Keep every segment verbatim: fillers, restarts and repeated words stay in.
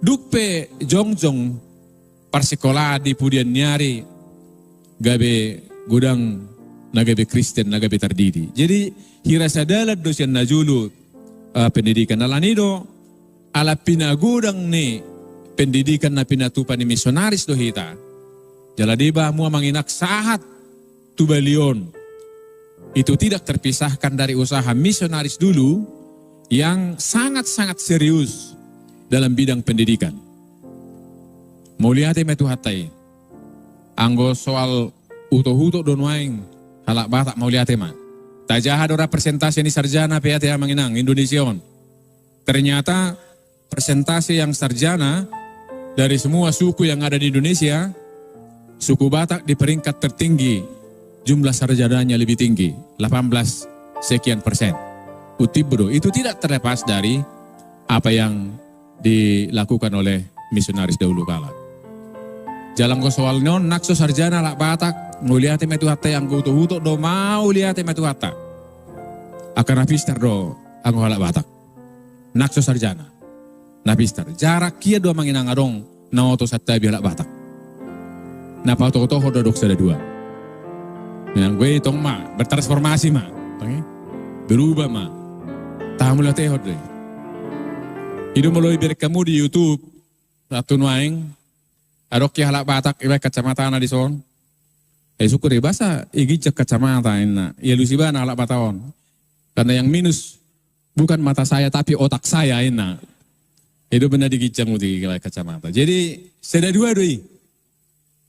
Dung pe jongjong parsikolaan di pudian ni ari, gabe godang na gabe Kristen, na gabe tardidi. Jadi hira sadalan do sian na jolo, eh, pendidikan. Alani do, ala pinagodang ni pendidikan na pinatupa ni misionaris do hita. Jala deba hamu amang inang sahat tu Bali on, itu tidak terpisahkan dari usaha misionaris dulu yang sangat-sangat serius dalam bidang pendidikan. Mauliate ma Tuhanta i. Anggo soal utok-utok do nuaeng halak Batak, mauliate ma. Tajaha do ra persentase ni sarjana pe ate amang inang Indonesia on. Ternyata persentase yang sarjana dari semua suku yang ada di Indonesia, suku Batak di peringkat tertinggi, jumlah sarjananya lebih tinggi, delapan belas sekian persen. Untib do, itu tidak terlepas dari apa yang dilakukan oleh misionaris dahulu kala. Jala anggo soal ni on, nang so sarjana halak Batak, mauliate ma Tuhanta i, anggo utok-utok do mauliate ma Tuhanta. Angka na pistar do anggo halak Batak. Nang so sarjana. Na pistar. Jarang hian do amang inang adong na oto santabi halak Batak. Na paoto-otohon do adong sada dua. Anggo i tong ma, bertransformasi ma. Tong i. Berubah ma. Taha mauliatehon do i. I do molo ibereng hamu di YouTube, sahat tu nuaeng, adong hian halak Batak, ibaen kacamatana dison. Eh, syukur i, boasa iginjang kacamata inna. Ia lusi bana halak Batak on. Karena yang minus bukan mata saya, tapi otak saya, inna. I do bena diginjang uti kacamata. Jadi, sada dua do i.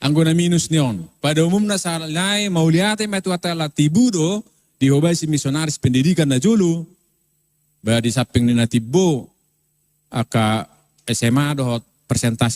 Anggo na minus ni on. Pada umumna sahat nai mauliate ma Tuhanta ala tibu do dihobasi misionaris pendidikan na jolo. Ba di samping ni na timbo, angka S M A dohot persentase